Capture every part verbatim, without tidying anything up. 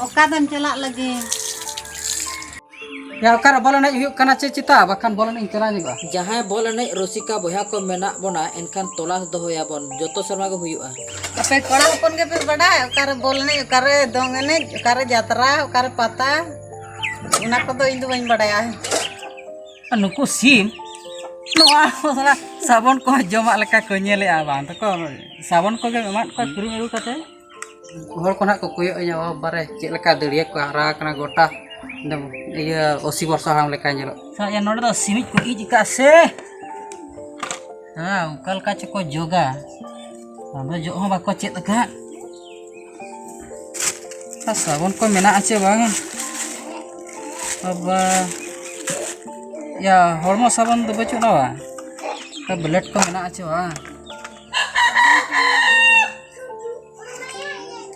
ᱚᱠᱟ ᱫᱚᱢ ᱪᱟᱞᱟᱜ ᱞᱟᱹᱜᱤᱫ? ᱭᱟ, ᱚᱠᱟᱨᱮ ᱵᱚᱞ ᱮᱱᱮᱡ ᱦᱩᱭᱩᱜ ᱠᱟᱱᱟ ᱪᱮ ᱪᱮᱛᱟ? ᱵᱟᱠᱷᱟᱱ ᱵᱚᱞ ᱮᱱᱮᱡ ᱤᱧ ᱪᱟᱞᱟᱣ ᱧᱚᱜᱚᱜᱼᱟ᱾ ᱡᱟᱦᱟᱸᱭ ᱵᱚᱞ ᱮᱱᱮᱡ ᱨᱩᱥᱤᱠᱟ ᱵᱚᱭᱦᱟ ᱠᱚ ᱢᱮᱱᱟᱜ ᱵᱚᱱᱟ, ᱮᱱᱠᱷᱟᱱ ᱛᱚᱞᱟᱥ ᱫᱚᱦᱚᱭᱟᱵᱚᱱ, ᱡᱚᱛᱚ ᱥᱮᱨᱢᱟ ᱜᱮ ᱦᱩᱭᱩᱜᱼᱟ᱾ ᱟᱯᱮ ᱠᱚᱲᱟ ᱦᱚᱯᱚᱱ ᱜᱮᱯᱮ ᱵᱟᱰᱟᱭ, ᱚᱠᱟᱨᱮ ᱵᱚᱞ ᱮᱱᱮᱡ, ᱚᱠᱟᱨᱮ ᱫᱚᱝ ᱮᱱᱮᱡ, ᱚᱠᱟᱨᱮ ᱡᱟᱛᱨᱟ, ᱚᱠᱟᱨᱮ ᱯᱟᱛᱟ, ᱚᱱᱟ ᱠᱚᱫᱚ ᱤᱧ ᱫᱚ ᱵᱟᱹᱧ ᱵᱟᱰᱟᱭᱟ᱾ ᱟᱨ ᱱᱩᱠᱩ ᱥᱤᱢ, ᱱᱚᱣᱟ ᱥᱟᱞᱟ ᱥᱟᱵᱚᱱ ᱠᱚᱦᱚᱸ ᱡᱚᱢᱟᱜ ᱞᱮᱠᱟ ᱠᱚ ᱧᱮᱞᱮᱜᱼᱟ, ᱵᱟᱝ ᱛᱟᱠᱚ ᱥᱟᱵᱚᱱ ᱠᱚᱜᱮ ᱮᱢᱟᱫ ᱠᱚᱣᱟ ᱠᱤᱨᱤᱧ ᱟᱹᱜᱩ ᱠᱟᱛᱮ᱾ ᱦᱚᱲ ᱠᱚ ᱱᱟᱦᱟᱜ ᱠᱚ ᱠᱚᱭᱚᱜ ᱤᱧᱟ, "ᱵᱟᱵᱟᱨᱮ, ᱪᱮᱫ ᱞᱮᱠᱟ ᱫᱟᱹᱲᱭᱟᱹ ᱠᱚ ᱦᱟᱨᱟ ᱟᱠᱟᱱᱟ, ᱜᱚᱴᱟ ᱮᱠᱫᱚᱢ ᱤᱭᱟᱹ ᱟᱹᱥᱤ ᱵᱚᱨᱥᱚ ᱦᱟᱲᱟᱢ ᱞᱮᱠᱟ ᱧᱮᱞᱚᱜ ᱠᱟᱱᱟ᱾" ᱥᱟᱞᱟ ᱱᱚᱰᱮ ᱫᱚ ᱥᱤᱢᱤᱡ ᱠᱚ ᱤᱡ ᱟᱠᱟᱫ ᱥᱮ? ᱦᱮᱸ, ᱚᱠᱟ ᱞᱮᱠᱟ ᱪᱚᱠᱚ ᱡᱚᱜᱟ, ᱟᱫᱚ ᱡᱚᱜ ᱦᱚᱸ ᱵᱟᱠᱚ ᱪᱮᱫ ᱟᱠᱟᱫ᱾ ᱟᱨ ᱥᱟᱵᱚᱱ ᱠᱚ ᱢᱮᱱᱟᱜᱼᱟ ᱪᱮ ᱵᱟᱝ? ᱵᱟᱵᱟ, ᱭᱟ, ᱦᱚᱲᱢᱚ ᱥᱟᱵᱚᱱ ᱫᱚ ᱵᱟᱹᱪᱩᱜ ᱟᱱᱟ ᱵᱟ? ᱚᱠᱟ ᱵᱞᱮᱰ ᱠᱚ ᱢᱮᱱᱟᱜᱼᱟ ᱪᱮ ᱵᱟᱝ?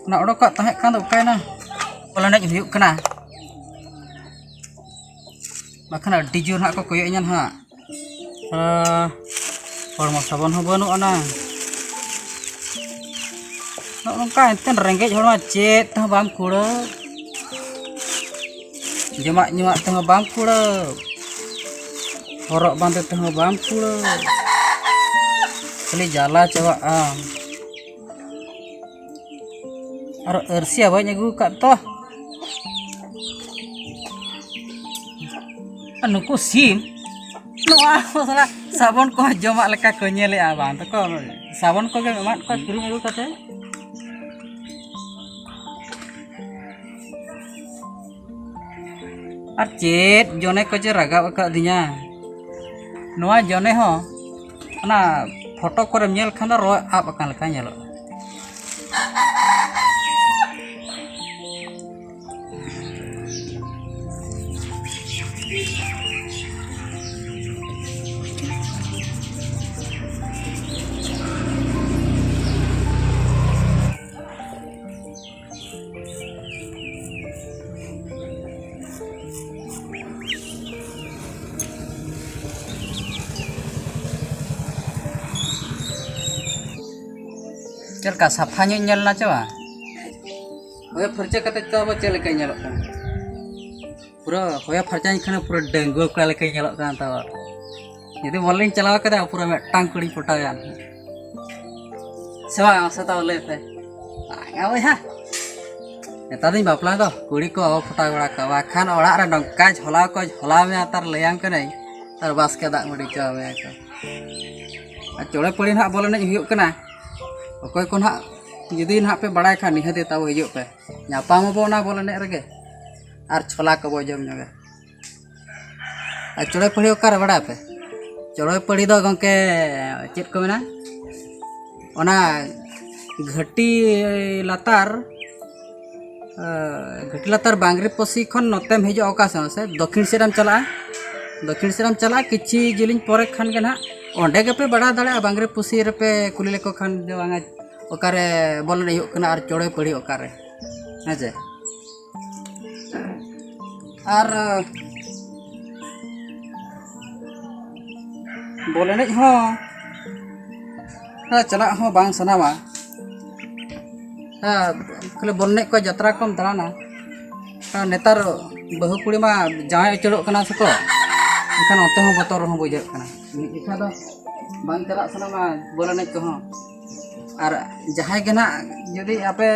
ᱚᱱᱟ ᱚᱰᱚᱠᱟᱜ ᱛᱟᱦᱮᱸ ᱠᱟᱱ ᱫᱚ ᱚᱠᱟᱭᱮᱱᱟ? ᱵᱚᱞ ᱮᱱᱮᱡ ᱦᱩᱭᱩᱜ ᱠᱟᱱᱟ, ᱵᱟᱠᱷᱟᱱ ᱟᱹᱰᱤ ᱡᱳᱨ ᱦᱟᱸᱜ ᱠᱚ ᱠᱚᱭᱚᱜ ᱤᱧᱟ ᱦᱟᱸᱜ᱾ ᱟᱸ, ᱦᱚᱲᱢᱚ ᱥᱟᱵᱚᱱ ᱦᱚᱸ ᱵᱟᱹᱱᱩᱜ ᱟᱱᱟ᱾ ᱱᱚᱜᱼᱚ ᱱᱚᱝᱠᱟ ᱮᱱᱛᱮᱫ ᱨᱮᱸᱜᱮᱡ ᱦᱚᱲ ᱢᱟ ᱪᱮᱫ ᱛᱮᱦᱚᱸ ᱵᱟᱢ ᱠᱩᱲᱟᱹᱣ, ᱡᱚᱢᱟᱜ ᱧᱩᱣᱟᱜ ᱛᱮᱦᱚᱸ ᱵᱟᱢ ᱠᱩᱲᱟᱹᱣ, ᱦᱚᱨᱚᱜ ᱵᱟᱸᱫᱮ ᱛᱮᱦᱚᱸ ᱵᱟᱢ ᱠᱩᱲᱟᱹᱣ, ᱠᱷᱟᱹᱞᱤ ᱡᱟᱞᱟ ᱪᱟᱵᱟᱜ ᱟᱢ᱾ ᱟᱨ ᱟᱹᱨᱥᱤᱭᱟ ᱵᱟᱹᱧ ᱟᱹᱜᱩ ᱟᱠᱟᱫ ᱛᱚ᱾ ᱟᱨ ᱱᱩᱠᱩ ᱥᱤᱢ, ᱱᱚᱣᱟ ᱥᱟᱞᱟ ᱥᱟᱵᱚᱱ ᱠᱚᱦᱚᱸ ᱡᱚᱢᱟᱜ ᱞᱮᱠᱟ ᱠᱚ ᱧᱮᱞᱮᱜᱼᱟ, ᱵᱟᱝ ᱛᱟᱠᱚ ᱥᱟᱵᱚᱱ ᱠᱚᱜᱮ ᱮᱢᱟᱫ ᱠᱚᱣᱟ ᱠᱤᱨᱤᱧ ᱟᱹᱜᱩ ᱠᱟᱛᱮ᱾ ᱟᱨ ᱪᱮᱫ ᱡᱚᱱᱮ ᱠᱚ ᱡᱮ ᱨᱟᱜᱟᱣ ᱟᱠᱟᱫᱤᱧᱟ᱾ ᱱᱚᱣᱟ ᱡᱚᱱᱮ ᱦᱚᱸ ᱚᱱᱟ ᱯᱷᱳᱴᱳ ᱠᱚᱨᱮᱢ ᱧᱮᱞ ᱠᱷᱟᱱ ᱫᱚ ᱨᱚ-, ᱟᱵ ᱟᱠᱟᱱ ᱞᱮᱠᱟ ᱧᱮᱞᱚᱜᱼᱟ᱾ ᱪᱮᱫ ᱞᱮᱠᱟ ᱥᱟᱯᱷᱟ ᱧᱚᱜ ᱧᱮᱞ ᱮᱱᱟ ᱪᱮ ᱵᱟᱝ? ᱦᱚᱭᱚ ᱯᱷᱟᱨᱪᱟ ᱠᱟᱛᱮ ᱛᱚ ᱟᱵᱚ ᱪᱮᱫ ᱞᱮᱠᱟᱭ ᱧᱮᱞᱚᱜ ᱠᱟᱱᱟ? ᱯᱩᱨᱟᱹ ᱦᱚᱭᱚ ᱯᱷᱟᱨᱪᱟᱧ ᱠᱷᱟᱱ ᱯᱩᱨᱟᱹ ᱰᱟᱺᱜᱩᱣᱟᱹ ᱠᱚᱲᱟ ᱞᱮᱠᱟᱧ ᱧᱮᱞᱚᱜ ᱠᱟᱱᱟ ᱛᱚ᱾ ᱡᱩᱫᱤ ᱵᱚᱞ ᱞᱤᱧ ᱪᱟᱞᱟᱣ ᱠᱮᱫᱟ, ᱯᱩᱨᱟᱹ ᱢᱤᱫᱴᱟᱝ ᱠᱩᱲᱤᱧ ᱯᱚᱴᱟᱣᱮᱭᱟ᱾ ᱥᱮ ᱵᱟᱝ? ᱢᱟᱥᱮ ᱛᱟᱣ ᱞᱟᱹᱭ ᱯᱮ᱾ ᱵᱟᱝᱟ ᱵᱚᱭᱦᱟ, ᱱᱮᱛᱟᱨ ᱫᱚᱧ ᱵᱟᱯᱞᱟ ᱫᱚ ᱠᱩᱲᱤ ᱠᱚ ᱵᱟᱵᱚ ᱯᱚᱴᱟᱣ ᱵᱟᱲᱟ ᱠᱚᱣᱟ, ᱵᱟᱠᱷᱟᱱ ᱚᱲᱟᱜ ᱨᱮ ᱱᱚᱝᱠᱟ ᱡᱷᱚᱞᱟᱣ ᱠᱚ ᱡᱷᱚᱞᱟᱣ ᱢᱮᱭᱟ, ᱛᱟᱨ ᱞᱟᱹᱭᱟᱢ ᱠᱟᱹᱱᱟᱹᱧ, ᱛᱟᱨ ᱵᱟᱥᱠᱮ ᱫᱟᱜ ᱢᱟᱹᱰᱤ ᱪᱚ ᱢᱮᱭᱟ ᱠᱚ᱾ ᱟᱨ ᱪᱚᱲᱮ ᱯᱟᱹᱲᱤ ᱱᱟᱦᱟᱜ ᱵᱚᱞ ᱮᱱᱮᱡ ᱦᱩᱭᱩᱜ ᱠᱟᱱᱟ᱾ ᱚᱠᱚᱭ ᱠᱚ ᱱᱟᱦᱟᱜ ᱡᱩᱫᱤ ᱱᱟᱦᱟᱜ ᱯᱮ ᱵᱟᱲᱟᱭ ᱠᱷᱟᱱ, ᱱᱤᱦᱟᱹᱛ ᱜᱮ ᱛᱟᱵᱚ ᱦᱤᱡᱩᱜ ᱯᱮ, ᱧᱟᱯᱟᱢ ᱟᱵᱚ ᱚᱱᱟ ᱵᱚᱞ ᱮᱱᱮᱡ ᱨᱮᱜᱮ ᱟᱨ ᱪᱷᱚᱞᱟ ᱠᱚᱵᱚ ᱡᱚᱢ ᱧᱚᱜᱟ᱾ ᱟᱨ ᱪᱚᱲᱚᱭ ᱯᱟᱹᱲᱦᱤ ᱚᱠᱟᱨᱮ ᱵᱟᱲᱟᱭ ᱯᱮ? ᱪᱚᱲᱚᱭ ᱯᱟᱹᱲᱦᱤ ᱫᱚ ᱜᱚᱢᱠᱮ ᱪᱮᱫ ᱠᱚ ᱢᱮᱱᱟ, ᱚᱱᱟ ᱜᱷᱟᱹᱴᱤ ᱞᱟᱛᱟᱨ, ᱮ, ᱜᱷᱟᱹᱴᱤ ᱞᱟᱛᱟᱨ ᱵᱟᱝᱨᱤ ᱯᱚᱥᱤ ᱠᱷᱚᱱ ᱱᱚᱛᱮᱢ ᱦᱤᱡᱩᱜᱼᱟ, ᱚᱠᱟ ᱥᱮᱫ ᱥᱮ ᱫᱚᱠᱠᱷᱤᱱ ᱥᱮᱫ ᱮᱢ ᱪᱟᱞᱟᱜᱼᱟ, ᱫᱚᱠᱠᱷᱤᱱ ᱥᱮᱫ ᱮᱢ ᱪᱟᱞᱟᱜᱼᱟ, ᱠᱤᱪᱷᱤ ᱡᱤᱞᱤᱧ ᱯᱚᱨᱮ ᱠᱷᱟᱱ ᱜᱮ ᱱᱟᱦᱟᱜ ᱚᱸᱰᱮ ᱜᱮᱯᱮ ᱵᱟᱲᱟᱭ ᱫᱟᱲᱮᱭᱟᱜᱼᱟ᱾ ᱵᱟᱝᱨᱤ ᱯᱚᱥᱤ ᱨᱮᱯᱮ ᱠᱩᱞᱤ ᱞᱮᱠᱚ ᱠᱷᱟᱱ ᱡᱮ ᱵᱟᱝᱟ ᱚᱠᱟᱨᱮ ᱵᱚᱞ ᱮᱱᱮᱡ ᱦᱩᱭᱩᱜ ᱠᱟᱱᱟ ᱟᱨ ᱪᱚᱲᱚᱭ ᱯᱟᱹᱲᱦᱤ ᱚᱠᱟᱨᱮ, ᱦᱮᱸ ᱥᱮ? ᱟᱨ ᱵᱚᱞ ᱮᱱᱮᱡ ᱦᱚᱸ, ᱦᱮᱸ, ᱪᱟᱞᱟᱜ ᱦᱚᱸ ᱵᱟᱝ ᱥᱟᱱᱟᱣᱟ᱾ ᱦᱮᱸ, ᱠᱷᱟᱹᱞᱤ ᱵᱚᱞ ᱮᱱᱮᱡ ᱠᱚ, ᱡᱟᱛᱨᱟ ᱠᱚᱢ ᱫᱟᱬᱟᱱᱟ᱾ ᱦᱮᱸ, ᱱᱮᱛᱟᱨ ᱵᱟᱹᱦᱩ ᱠᱩᱲᱤ ᱢᱟ ᱡᱟᱶᱟᱭ ᱩᱪᱟᱹᱲᱚᱜ ᱠᱟᱱᱟ ᱥᱮᱠᱚ, ᱮᱱᱠᱷᱟᱱ ᱚᱱᱛᱮ ᱦᱚᱸ ᱵᱚᱛᱚᱨ ᱦᱚᱸ ᱵᱩᱡᱷᱟᱹᱜ ᱠᱟᱱᱟ᱾ ᱢᱤᱫ ᱡᱚᱠᱷᱟ ᱫᱚ ᱵᱟᱝ ᱪᱟᱞᱟᱜ ᱥᱟᱱᱟᱢᱟ ᱵᱚᱞ ᱮᱱᱮᱡ ᱠᱚᱦᱚᱸ᱾ ᱟᱨ ᱡᱟᱦᱟᱸᱭ ᱜᱮ ᱱᱟᱦᱟᱜ ᱡᱩᱫᱤ ᱟᱯᱮ,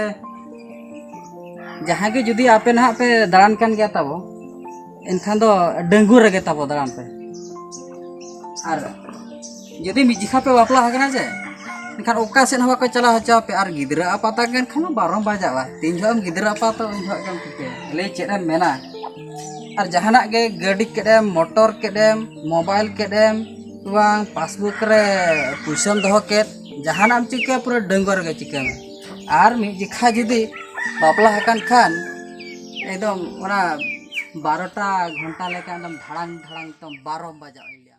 ᱡᱟᱦᱟᱸᱭ ᱜᱮ ᱡᱩᱫᱤ ᱟᱯᱮ ᱱᱟᱦᱟᱜ ᱯᱮ ᱫᱟᱬᱟᱱ ᱠᱟᱱ ᱜᱮᱭᱟ ᱛᱟᱵᱚ, ᱮᱱᱠᱷᱟᱱ ᱫᱚ ᱰᱟᱺᱜᱩᱣᱟᱹ ᱨᱮᱜᱮ ᱛᱟᱵᱚ ᱫᱟᱬᱟᱱ ᱯᱮ᱾ ᱟᱨ ᱡᱩᱫᱤ ᱢᱤᱫ ᱡᱚᱠᱷᱟ ᱯᱮ ᱵᱟᱯᱞᱟ ᱟᱠᱟᱱᱟ ᱥᱮ, ᱮᱱᱠᱷᱟᱱ ᱚᱠᱟ ᱥᱮᱫ ᱦᱚᱸ ᱵᱟᱠᱚ ᱪᱟᱞᱟᱣ ᱦᱚᱪᱚ ᱟᱯᱮ᱾ ᱟᱨ ᱜᱤᱫᱽᱨᱟᱹ ᱟᱯᱟᱛ ᱮᱱᱠᱷᱟᱱ ᱢᱟ ᱵᱟᱨᱚᱢ ᱵᱟᱡᱟᱜᱼᱟ᱾ ᱛᱤᱱ ᱡᱚᱦᱚᱜ ᱮᱢ ᱜᱤᱫᱽᱨᱟᱹ ᱟᱯᱟᱛᱚᱜ, ᱩᱱ ᱡᱚᱦᱚᱜ ᱜᱮᱢ ᱴᱷᱤᱠᱟᱹᱭᱟ᱾ ᱞᱟᱹᱭ ᱪᱮᱫ ᱮᱢ ᱢᱮᱱᱟ? ᱟᱨ ᱡᱟᱦᱟᱱᱟᱜ ᱜᱮ, ᱜᱟᱹᱰᱤ ᱠᱮᱫ ᱮᱢ, ᱢᱚᱴᱚᱨ ᱠᱮᱫ ᱮᱢ, ᱢᱳᱵᱟᱭᱤᱞ ᱠᱮᱫ ᱮᱢ, ᱵᱟᱝ ᱯᱟᱥᱵᱩᱠ ᱨᱮ ᱯᱩᱭᱥᱟᱹᱢ ᱫᱚᱦᱚ ᱠᱮᱫ, ᱡᱟᱦᱟᱱᱟᱜ ᱮᱢ ᱪᱤᱠᱟᱹᱭᱟ, ᱯᱩᱨᱟᱹ ᱰᱟᱺᱜᱩᱣᱟᱹ ᱨᱮᱜᱮ ᱪᱤᱠᱟᱹᱭ ᱢᱮ᱾ ᱟᱨ ᱢᱤᱫ ᱡᱚᱠᱷᱟ ᱡᱩᱫᱤ ᱵᱟᱯᱞᱟ ᱟᱠᱟᱱ ᱠᱷᱟᱱ, ᱮᱠᱫᱚᱢ ᱚᱱᱟ ᱵᱟᱨᱚᱴᱟ ᱜᱷᱚᱱᱴᱟ ᱞᱮᱠᱟ ᱮᱠᱫᱚᱢ ᱰᱷᱟᱲᱟᱝ ᱰᱷᱟᱲᱟᱝ ᱮᱠᱫᱚᱢ ᱵᱟᱨᱚ ᱵᱟᱡᱟᱜ ᱤᱧ ᱞᱟᱹᱭᱟ᱾